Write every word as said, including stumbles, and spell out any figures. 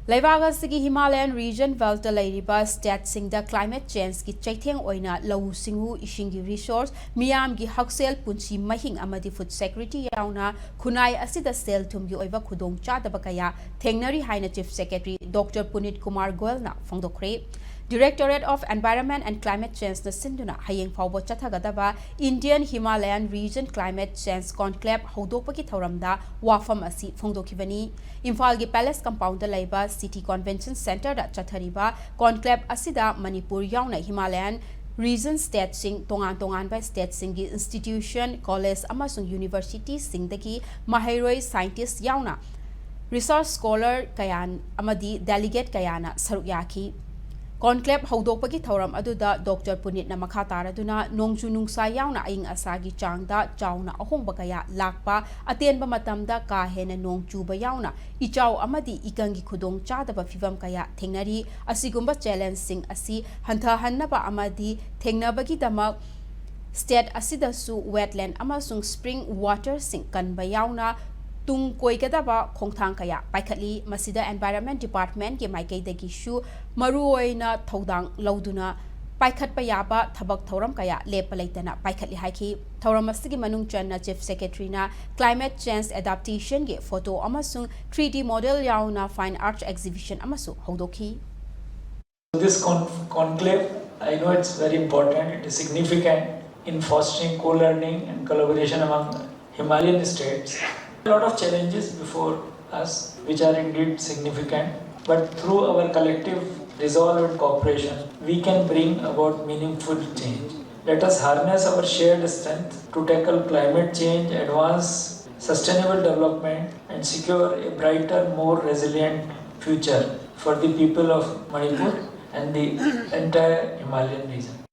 ꯂꯩꯕꯥꯛ ꯑꯁꯤꯒꯤ Himalayan region belt ꯂꯩꯔꯤꯕ stateꯁꯤꯡꯗ climate changeꯀꯤ ꯆꯩꯊꯦꯡ ꯑꯣꯏꯅ ꯂꯧꯎ ꯁꯤꯡꯎ, ꯏꯁꯤꯡꯒꯤ resource, ꯃꯤꯌꯥꯝꯒꯤ ꯍꯛꯁꯦꯜ, ꯄꯨꯟꯁꯤ ꯃꯍꯤꯡ ꯑꯃꯗꯤ food security ꯌꯥꯎꯅ ꯈꯨꯟꯅꯥꯏ ꯑꯁꯤꯗ ꯁꯦꯜ ꯊꯨꯝꯒꯤ ꯑꯣꯏꯕ ꯈꯨꯗꯣꯡꯆꯥꯗꯕ ꯀꯌꯥ ꯊꯦꯡꯅꯔꯤ ꯍꯥꯏꯅ Chief Secretary Doctor Puneet Kumar Goelꯅ ꯐꯣꯡꯗꯣꯛꯈ꯭ꯔꯦ꯫ Directorate of Environment and Climate Changeꯅ ꯁꯤꯟꯗꯨꯅ ꯍꯌꯦꯡ ꯐꯥꯎꯕ ꯆꯠꯊꯒꯗꯕ Indian Himalayan Region Climate Change Conclave ꯍꯧꯗꯣꯛꯄꯒꯤ ꯊꯧꯔꯝꯗ ꯋꯥꯐꯝ ꯑꯁꯤ ꯐꯣꯡꯗꯣꯛꯈꯤꯕꯅꯤ꯫ ꯏꯝꯐꯥꯜꯒꯤ Palace Compoundꯗ ꯂꯩꯕ City Convention Centreꯗ ꯆꯠꯊꯔꯤꯕ conclave ꯑꯁꯤꯗ ꯃꯅꯤꯄꯨꯔ ꯌꯥꯎꯅ Himalayan region stateꯁꯤꯡ, ꯇꯣꯉꯥꯟ ꯇꯣꯉꯥꯟꯕ stateꯁꯤꯡꯒꯤ institution, college ꯑꯃꯁꯨꯡ universityꯁꯤꯡꯗꯒꯤ ꯃꯍꯩꯔꯣꯏ, scientist ꯌꯥꯎꯅ research scholar ꯀꯌꯥ ꯑꯃꯗꯤ delegate ꯀꯌꯥꯅ ꯁꯔꯨꯛ ꯌꯥꯈꯤ꯫ Conclave ꯍꯧꯗꯣꯛꯄꯒꯤ ꯊꯧꯔꯝ ꯑꯗꯨꯗ Doctor Puneetꯅ ꯃꯈꯥ ꯇꯥꯔꯗꯨꯅ ꯅꯣꯡꯖꯨ ꯅꯨꯡꯁꯥ ꯌꯥꯎꯅ ꯑꯏꯪ ꯑꯁꯥꯒꯤ ꯆꯥꯡꯗ ꯆꯥꯎꯅ ꯑꯍꯣꯡꯕ ꯀꯌꯥ ꯂꯥꯛꯄ, ꯑꯇꯦꯟꯕ ꯃꯇꯝꯗ ꯀꯥ ꯍꯦꯟꯅ ꯅꯣꯡ ꯆꯨꯕ ꯌꯥꯎꯅ ꯏꯆꯥꯎ ꯑꯃꯗꯤ ꯏꯀꯪꯒꯤ ꯈꯨꯗꯣꯡꯆꯥꯗꯕ ꯐꯤꯚꯝ ꯀꯌꯥ ꯊꯦꯡꯅꯔꯤ꯫ ꯑꯁꯤꯒꯨꯝꯕ challengeꯁꯤꯡ ꯑꯁꯤ ꯍꯟꯊꯍꯟꯅꯕ ꯑꯃꯗꯤ ꯊꯦꯡꯅꯕꯒꯤꯗꯃꯛ state ꯑꯁꯤꯗꯁꯨ wetland ꯑꯃꯁꯨꯡ spring waterꯁꯤꯡ ꯀꯟꯕ ꯌꯥꯎꯅ ꯇꯨꯡ ꯀꯣꯏꯒꯗꯕ ꯈꯣꯡꯊꯥꯡ ꯀꯌꯥ ꯄꯥꯏꯈꯠꯂꯤ꯫ ꯃꯁꯤꯗ Environment Departmentꯀꯤ ꯃꯥꯏꯀꯩꯗꯒꯤꯁꯨ ꯃꯔꯨꯑꯣꯏꯅ ꯊꯧꯗꯥꯡ ꯂꯧꯗꯨꯅ ꯄꯥꯏꯈꯠꯄ ꯌꯥꯕ ꯊꯕꯛ ꯊꯧꯔꯝ ꯀꯌꯥ ꯂꯦꯞꯄ ꯂꯩꯇꯅ ꯄꯥꯏꯈꯠꯂꯤ ꯍꯥꯏꯈꯤ꯫ ꯊꯧꯔꯝ ꯑꯁꯤꯒꯤ ꯃꯅꯨꯡ ꯆꯟꯅ Chief Secretaryꯅ climate change adaptationꯒꯤ photo ꯑꯃꯁꯨꯡ three D model ꯌꯥꯎꯅ fine art exhibition ꯑꯃꯁꯨ ꯍꯧꯗꯣꯛꯈꯤ꯫ This con- conclave, I know it's very important, it is significant in fostering co-learning and collaboration among Himalayan states. A lot of challenges before us, which are indeed significant, but through our collective resolve and cooperation, we can bring about meaningful change. Let us harness our shared strength to tackle climate change, advance sustainable development, and secure a brighter, more resilient future for the people of Manipur and the entire Himalayan region.